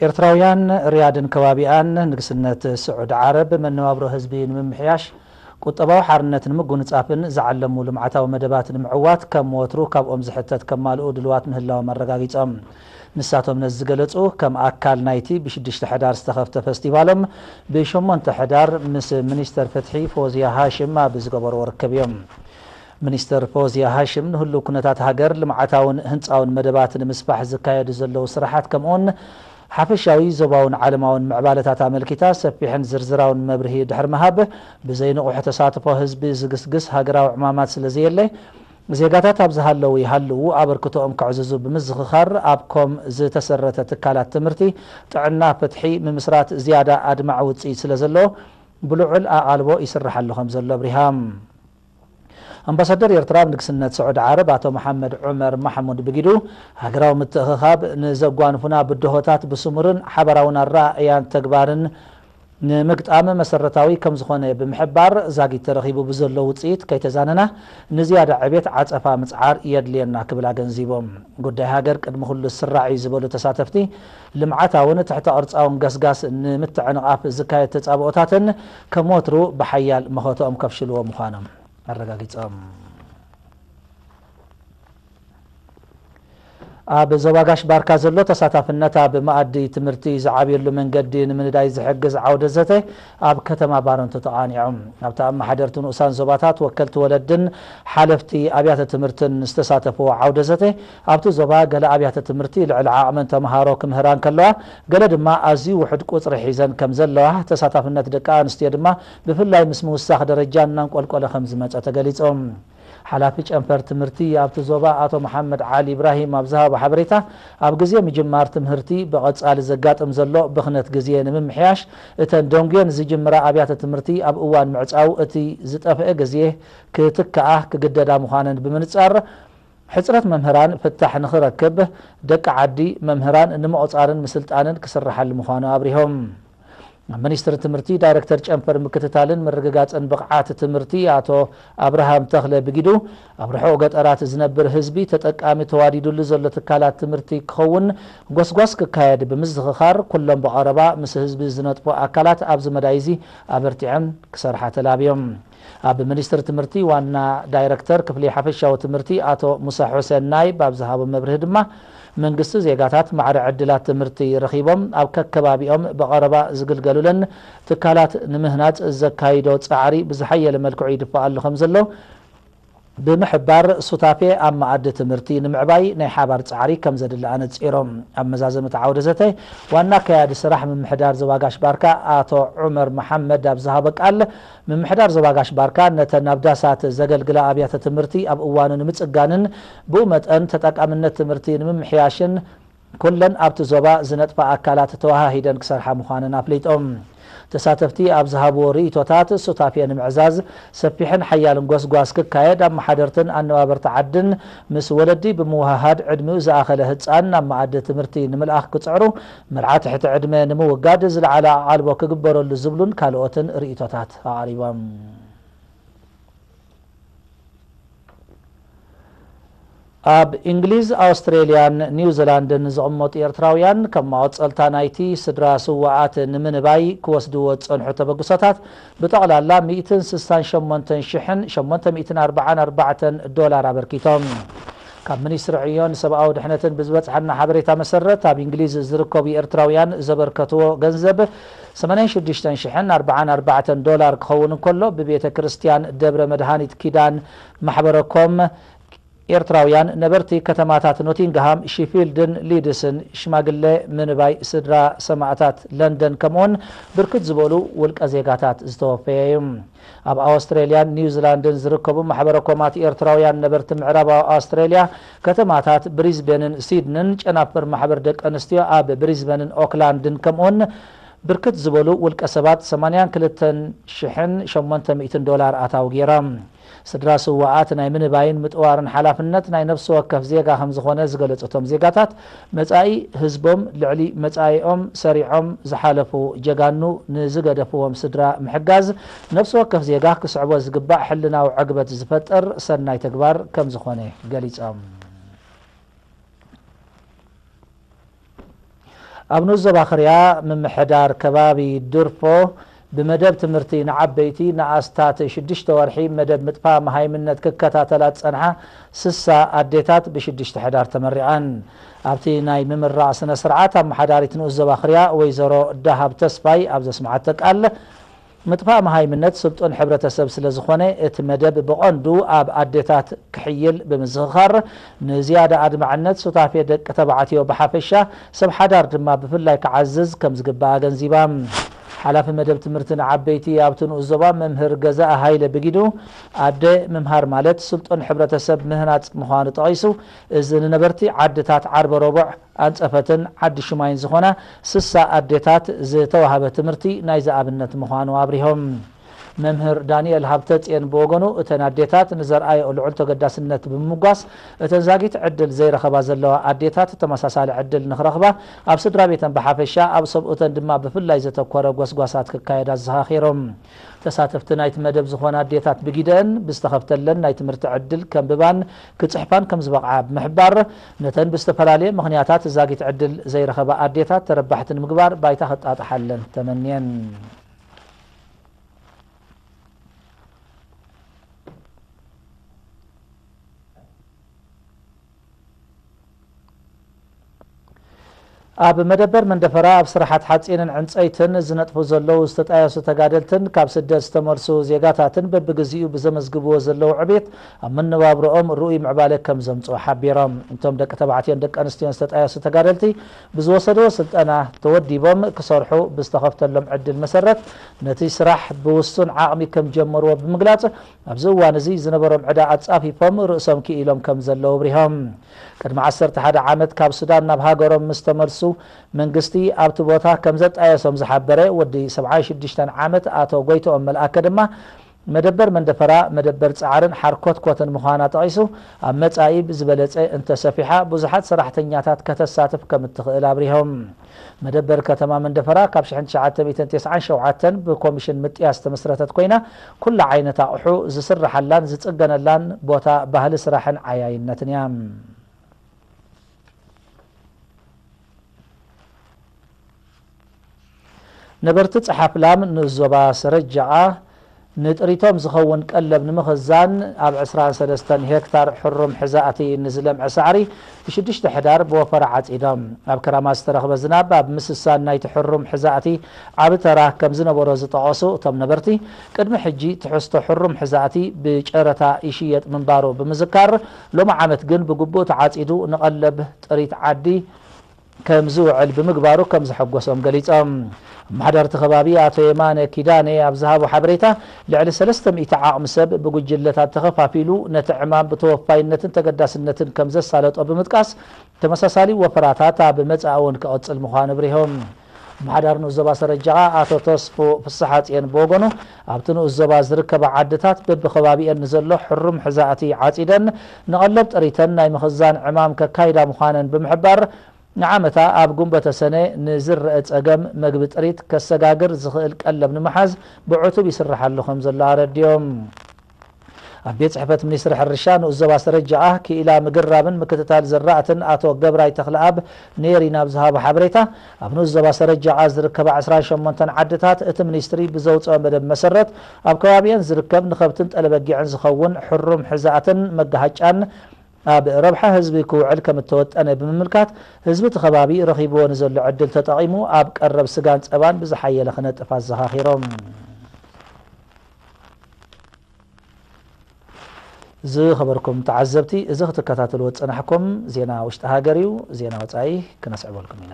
ኤርትራውያን ሪያድን ከባቢኣን ንግስነት ስዑድ ዓረብ መነባብሮ ህዝቢ ንምምሕያሽ፣ ቁጠባዊ ሓርነት ንምጉንጻፍን ዝዓለሙ ልምዓታዊ መደባት ንምዕዋት ከም ወትሩ ካብኦም ዝሕተት ከማልኡ ድልዋት ምህላዎም ኣረጋጊጾም። ንሳቶም ነዚ ዝገለጹ ከም ኣካል ናይቲ ብሽዱሽተ ሕዳር ዝተኸፍተ ፈስቲቫሎም ብሸሞንተ ሕዳር ምስ ሚኒስተር ፍትሒ ፎዝያ ሃሽም ኣብ ዝገበርዎ ርክብ እዮም። ሚኒስተር ፎዝያ ሃሽም ንህሉው ኩነታት ሃገር፣ ልምዓታውን ህንጻውን መደባት ንምስፋሕ ዝካየዱ ዘለዉ ስራሓት ከምኡውን ሓፈሻዊ ዞባውን ዓለማውን ምዕባለታት ኣመልኪታ ሰፊሕን ዝርዝራውን መብርሂ ድሕሪ ምሃብ፣ ብዘይንቑሕ ተሳትፎ ህዝቢ ዝግስግስ ሃገራዊ ዕማማት ስለ ዘየለ፣ ዜጋታት ኣብ ዝሃለዉ ይሃልዉ ኣበርክቶኦም ከዕዝዙ ብምዝኽኻር፣ ኣብ ኮም ዝተሰረተ ትካላት ትምህርቲ፣ ጥዕና፣ ፍትሒ ምምስራት ዝያዳ ኣድማዒ ውጽኢት ስለ ዘለዎ ብልዑል ኣቓልቦ ይስርሓሉ ከም ዘሎ ኣብሪሃም። ኣምባሳደር ኤርትራ ኣብ ንግስነት ስዑዲ ዓረብ ኣቶ መሓመድ ዑመር ማሕሙድ ብጊዱ፣ ሃገራዊ ምትእኽኻብ ንዘጓንፉና ብድሆታት ብስሙርን ሓባራውን ኣረኣእያን ተግባርን ንምግጣም መሰረታዊ ከም ዝኾነ ብምሕባር፣ ዛጊት ተረኺቡ ብዘሎ ውጽኢት ከይተዛነና ንዝያዳ ዕቤት ዓጸፋ ምጽዓር የድልየና ክብል ኣገንዚቦም። ጉዳይ ሃገር ቅድሚ ኩሉ ዝስራዕ እዩ ዝበሉ ተሳተፍቲ፣ ልምዓታውን ትሕተ ቅርጻውን ገስጋስ ንምትዕንቓፍ ዝካየድ ተጻብኦታትን ከም ወትሩ ብሓያል መኸተኦም ከፍሽልዎ ምዃኖም ኣረጋጊጾም። ኣብ ዞባ ጋሽ ባርካ ዘሎ ተሳታፍነት ኣብ መኣዲ ትምህርቲ ዝዓብየሉ መንገዲ ንምንዳይ ዝሕግዝ ዓውደ ዘተ ኣብ ከተማ ባረንቱ ተቓኒዑ። ኣብቲ ኣመሓደርቲ ንኡሳን ዞባታት፣ ወከልቲ ወለድን ሓለፍቲ ኣብያተ ትምህርትን ዝተሳተፍዎ ዓውደ ዘተ፣ ኣብቲ ዞባ ገለ ኣብያተ ትምህርቲ ልዕሊ ዓቕመን ተምሃሮ ክምህራ እንከለዋ፣ ገለ ድማ ኣዝዩ ውሑድ ቁጽሪ ሒዘን ከም ዘለዋ፣ ተሳታፍነት ደቂ ኣንስትዮ ድማ ብፍላይ ምስ ምውሳኽ ደረጃ እናንቆልቆለ ከም ዝመጸ ተገሊጹ። ሓላፊ ጨንፈር ትምህርቲ ኣብቲ ዞባ ኣቶ መሓመድ ዓሊ ኢብራሂም ኣብ ዝሃቦ ሓበሬታ፣ ኣብ ግዜ ምጅማር ትምህርቲ ብቐጻሊ ዘጋጥም ዘሎ ብኽነት ግዜ ንምምሕያሽ፣ እተን ደንጉየን ዝጅምራ ኣብያተ ትምህርቲ ኣብ እዋን ምዕጻው እቲ ዝጠፍአ ግዜ ክትክኣ ክግደዳ ምዃነን ብምንጻር፣ ሕጽረት መምህራን ፍታሕ ንኽረክብ፣ ደቂ ዓዲ መምህራን ንምቑጻርን ምስልጣንን ክስርሓሉ ምዃኑ ኣብሪሆም። ኣብ ሚኒስትሪ ትምህርቲ ዳይሬክተር ጨንፈር ምክትታልን ምርግጋጽን ብቕዓት ትምህርቲ ኣቶ ኣብርሃም ተኽለ ብጊዱ፣ ኣብ ርሑቕ ገጠራት ዝነብር ህዝቢ ተጠቃሚ ተዋዲዱሉ ዘሎ ትካላት ትምህርቲ ክኸውን ጎስጓስ ክካየድ ብምዝኽኻር፣ ኩሎም ብቐረባ ምስ ህዝቢ ዝነጥፉ ኣካላት ኣብዚ መዳይ እዚ ኣበርቲዐን ክሰርሓ ተላብዮም። ኣብ ሚኒስትሪ ትምህርቲ ዋና ዳይረክተር ክፍሊ ሓፈሻዊ ትምህርቲ ኣቶ ሙሳ ሑሴን ናይብ ኣብ ዝሃቦ መብርሂ ድማ፣ መንግስቲ ዜጋታት ማዕረ ዕድላት ትምህርቲ ረኺቦም ኣብ ከከባቢኦም ብቐረባ ዝግልገሉለን ትካላት ንምህናጽ ዘካይዶ ጻዕሪ ብዝሓየለ መልክዑ ይድፋእ ኣሎ ከም ዘሎ ብምሕባር፣ ሱታፌ ኣብ መኣዲ ትምህርቲ ንምዕባይ ናይ ሓባር ጻዕሪ ከም ዘድሊ ኣነጺሮም። ኣብ መዛዘሚ እቲ ዓውደ ዘተ፣ ዋና ኣካያዲ ስራሕ ምምሕዳር ዞባ ጋሽ ባርካ ኣቶ ዑመር መሓመድ ኣብ ዝሃቦ ቃል፣ ምምሕዳር ዞባ ጋሽ ባርካ ነተን ኣብ ዳሳት ዘገልግላ ኣብያተ ትምህርቲ ኣብ እዋኑ ንምጽጋንን ብኡ መጠን ተጠቃምነት ትምህርቲ ንምምሕያሽን ኩለን ኣብቲ ዞባ ዝነጥፋ ኣካላት ተወሃሂደን ክሰርሓ ምዃነን ኣፍሊጦም። ተሳተፍቲ ኣብ ዝሃብዎ ርእይቶታት፣ ሱታፌ ንምዕዛዝ ሰፊሕን ሓያልን ጎስጓስ ክካየድ፣ ኣመሓደርትን ኣነባበርቲ ዓድን ምስ ወለዲ ብምውሃሃድ፣ ዕድሚኡ ዝኣኸለ ህጻን ናብ መኣዲ ትምህርቲ ንምልኣኽ ክጽዕሩ፣ መርዓ ትሕቲ ዕድመ ንምውጋድ ዝለዓለ ኣቓልቦ ክግበረሉ ዝብሉን ካልኦትን ርእይቶታት ኣቕሪቦም። ኣብ እንግሊዝ፣ ኣውስትሬልያን ኒውዚላንድን ዝቕመጡ ኤርትራውያን፣ ከም መቐጸልታ ናይቲ ስድራ ስዉኣት ንምንባይ ክወስድዎ ዝጸንሑ ተበግሶታት፣ ብጠቕላላ ሚእትን ስሳን ሸሞንተን ሽሕን ሸሞንተ ሚእትን ኣርባዓን ኣርባዕተን ዶላር ኣበርኪቶም። ካብ ሚኒስትሪ ዕዮን ሰብኣዊ ድሕነትን ብዝበጽሓና ሓበሬታ መሰረት፣ ኣብ እንግሊዝ ዝርከቡ ኤርትራውያን ዘበርከትዎ ገንዘብ ሰማንያን ሽዱሽተን ሽሕን ኣርባዓን ኣርባዕተን ዶላር ክኸውን እንከሎ፣ ብቤተ ክርስቲያን ደብረ መድሃኒት ኪዳን ማሕበረ ኮም ኤርትራውያን ነበርቲ ከተማታት ኖቲንግሃም፣ ሺፊልድን ሊድስን ሽማግለ ምንባይ ስድራ ሰማእታት ለንደን ከምኡውን ብርክት ዝበሉ ውልቀ ዜጋታት ዝተወፈየ እዩ። ኣብ ኣውስትሬልያን ኒውዚላንድን ዝርከቡ ማሕበረ ኮማት ኤርትራውያን ነበርቲ ምዕራባዊ ኣውስትሬልያ ከተማታት ብሪዝቤንን ሲድንን ጨናፍር ማሕበር ደቂ ኣንስትዮ ኣብ ብሪዝበንን ኦክላንድን ከምኡውን ብርክት ዝበሉ ውልቀ ሰባት ሰማንያን ክልተን ሽሕን ሸሞንተ ሚእትን ዶላር ኣታዊ ገይሮም። ስድራ ስውኣት ናይ ምንባይን ምጥዋርን ሓላፍነት ናይ ነፍሲ ወከፍ ዜጋ ከም ዝኾነ ዝገለጹ እቶም ዜጋታት፣ መጻኢ ህዝቦም ልዕሊ መጻኢኦም ሰሪዖም ዝሓለፉ ጀጋኑ ንዝገደፍዎም ስድራ ምሕጋዝ ነፍሲ ወከፍ ዜጋ ክስዕቦ ዝግባእ ሕልናዊ ዕግበት ዝፈጥር ሰናይ ተግባር ከም ዝኾነ ገሊጾም። ኣብ ንኡስ ዞባ ክርያ ምምሕዳር ከባቢ ድርፎ ብመደብ ትምህርቲ ንዓበይቲ ንኣስታት ሽዱሽተ ወርሒ መደብ ምጥፋእ መሃይምነት ክከታተላ ዝጸንሓ ስሳ ኣዴታት ብሽዱሽተ ሕዳር ተመሪቐን። ኣብቲ ናይ ምምራቕ ስነ ስርዓት ኣመሓዳሪት ንኡስ ዞባ ክርያ ወይዘሮ ዳሃብ ተስፋይ ኣብ ዘስምዓቶ ቃል፣ ምጥፋእ መሃይምነት ስልጡን ሕብረተሰብ ስለ ዝኾነ፣ እቲ መደብ ብቐንዱ ኣብ ኣዴታት ክሕይል ብምዝኽኻር፣ ንዝያዳ ኣድማዕነት ሱታፌ ደቂ ተባዕትዮ ብሓፈሻ፣ ሰብ ሓዳር ድማ ብፍላይ ክዓዝዝ ከም ዝግባእ ኣገንዚባ። ሓላፊ መደብ ትምህርቲ ንዓበይቲ ኣብቲ ንኡስ ዞባ መምህር ገዛኢ ሃይለ ብጊዱ፣ ኣደ ምምሃር ማለት ስልጡን ሕብረተሰብ ምህናጽ ምዃኑ ጠቒሱ፣ እዚ ንነበርቲ ዓድታት ዓርበ ረቡዕ ኣንጸፈትን ዓዲ ሽማይን ዝኾና ስሳ ኣዴታት ዝተዋህበ ትምህርቲ ናይዚ ኣብነት ምዃኑ ኣብሪሆም። መምህር ዳንኤል ሃብተጽየን ብወገኑ፣ እተን ኣዴታት ንዘርኣየኦ ልዑል ተገዳስነት ብምምጓስ፣ እተን ዛጊት ዕድል ዘይረኸባ ዘለዋ ኣዴታት ተመሳሳሊ ዕድል ንኽረኽባ፣ ኣብ ስድራ ቤተን ብሓፈሻ፣ ኣብ ሰብኡተን ድማ ብፍላይ ዘተኮረ ጎስጓሳት ክካየድ ኣዘኻኺሮም። ተሳተፍቲ ናይቲ መደብ ዝኾና ኣዴታት ብጊደአን ብዝተኸፍተለን ናይ ትምህርቲ ዕድል ከንብባን ክጽሕፋን ከም ዝበቕዓ ብምሕባር፣ ነተን ብዝተፈላለየ ምኽንያታት ዛጊት ዕድል ዘይረኸባ ኣዴታት ተረባሕቲ ንምግባር ባይታ ክጣጥሓለን ተመንየን። ኣብ መደበር መንደፈራ ኣብ ስራሓት ሓፂንን ዕንፀይትን ዝነጥፉ ዘለዉ ዝተጣየሱ ተጋደልትን ካብ ስደት ዝተመልሱ ዜጋታትን በብግዚኡ ብዘመዝግብዎ ዘለዉ ዕቤት ኣብ መነባብሮኦም ርኡይ ምዕባለ ከም ዘምፅኡ ሓቢሮም። እቶም ደቂ ተባዕትዮን ደቂ ኣንስትዮን ዝተጣየሱ ተጋደልቲ ብዝወሰድዎ ስልጠና ተወዲቦም ክሰርሑ ብዝተኸፍተሎም ዕድል መሰረት ነቲ ስራሕ ብውሱን ዓቕሚ ከም ጀመርዎ ብምግላፅ ኣብዚ እዋን እዚ ዝነበሮም ዕዳ ኣጻፊፎም ርእሶም ክኢሎም ከም ዘለዉ ኣብሪሆም። ቅድሚ ዓሰርተ ሓደ ዓመት ካብ ሱዳን ናብ ሃገሮም ምስ ተመልሱ መንግስቲ ኣብቲ ቦታ ከም ዘጣየሶም ዝሓበረ ወዲ ሰብዓን ሽዱሽተን ዓመት ኣቶ ጎይትኦም መልኣከ ድማ መደበር መንደፈራ መደበር ጻዕርን ሓርኮትኮትን ምዃና ጠቒሱ ኣብ መጻኢ ብዝበለጸ እንተሰፊሓ ብዙሓት ሰራሕተኛታት ከተሳትፍ ከም እትኽእል ኣብሪሆም። መደበር ከተማ መንደፈራ ካብ ሽሕን ትሽዓተ ሚእትን ተስዓን ሸውዓተን ብኮሚሽን ምጥያስ ዝተመስረተት ኮይና፣ ኩሉ ዓይነት ኣቑሑ ዝስርሓላን ዝጽገነላን ቦታ ባህሊ ስራሕን ዓያይነትን እያ። ነበርቲ ጸሓፍላም ንዞባ ሰረጃኣ ንጥሪቶም ዝኸውን ቀለብ ንምኽዛን ኣብ ዕስራን ሰለስተን ሄክታር ሕሩም ሕዛእቲ ንዝለምዐ ሳዕሪ ብሽዱሽተ ሕዳር ብወፈራ ዓጺዶም። ኣብ ክራማት ዝተረኽበ ዝናብ ኣብ ምስሳን ናይቲ ሕሩም ሕዛእቲ ዓቢ ተራ ከም ዝነበሮ ዝጠቐሱ እቶም ነበርቲ፣ ቅድሚ ሕጂ ትሕዝቶ ሕሩም ሕዛእቲ ብጨረታ ይሽየጥ ምንባሩ ብምዝካር፣ ሎሚ ዓመት ግን ብግቡእ ተዓጺዱ ንቐለብ ጥሪት ዓዲ ከም ዝውዕል ብምግባሩ ከም ዘሐጎሶም ገሊጾም። ኣመሓዳርቲ ከባቢ ኣቶ የማነ ኪዳነ ኣብ ዝሃቦ ሓበሬታ፣ ልዕሊ ሰለስተ ሚእቲ ዓቕሚ ሰብ ብጉጅለታት ተኸፋፊሉ ነቲ ዕማም ብተወፋይነትን ተገዳስነትን ከም ዘሳለጦ ብምጥቃስ፣ ተመሳሳሊ ወፈራታት ኣብ መጻኢ እውን ክቕጽል ምዃኑ ኣብሪሆም። ኣመሓዳሪ ንኡስ ዞባ ሰረጃ ኣቶ ተስፉ ፍስሓጽየን ብወገኑ፣ ኣብቲ ንኡስ ዞባ ዝርከባ ዓድታት በብኸባቢኤን ንዘሎ ሕሩም ሕዛእቲ ዓጺደን ንቐለብ ጥሪተን ናይ ምኽዛን ዕማም ከካይዳ ምዃነን ብምሕባር፣ ንዓመታ ኣብ ጉንበተ ሰነ ንዝረአ ጸገም መግቢ ጥሪት ከሰጋግር ዝኽእል ቀለብ ንምሓዝ ብዕቱብ ይስርሓሉ ከም ዘሎ ኣረዲኦም። ኣብ ቤት ጽሕፈት ሚኒስትሪ ሕርሻ ንኡስ ዞባ ሰረጃኣ ክኢላ ምግራብን ምክትታል ዝራእትን ኣቶ ገብራይ ተኽለኣብ ኔሪ ናብ ዝሃቦ ሓበሬታ፣ ኣብ ንኡስ ዞባ ሰረጃኣ ዝርከባ ዕስራን ሸሞንተን ዓድታት እቲ ሚኒስትሪ ብዘውፅኦ መደብ መሰረት ኣብ ከባቢአን ዝርከብ ንኸብትን ጠለበጊዕን ዝኸውን ሕሩም ሕዛእትን መጋሃጫን ኣብ ረብሓ ህዝቢ ክውዕል ከም እተወጠነ ብምምልካት፣ ህዝቢ እቲ ከባቢ ረኺብዎ ንዘሎ ዕድል ተጠቒሙ ኣብ ቀረብ ስጋን ጸባን ብዝሓየለ ክነጥፍ ኣዘኻኺሮም። ዝኸበርኩም ተዓዘብቲ፣ እዚ ክትከታተልዎ ዝጸናሕኩም ዜና ውሽጢ ሃገር እዩ። ዜና ወጻኢ ክነስዕበልኩም ኢና።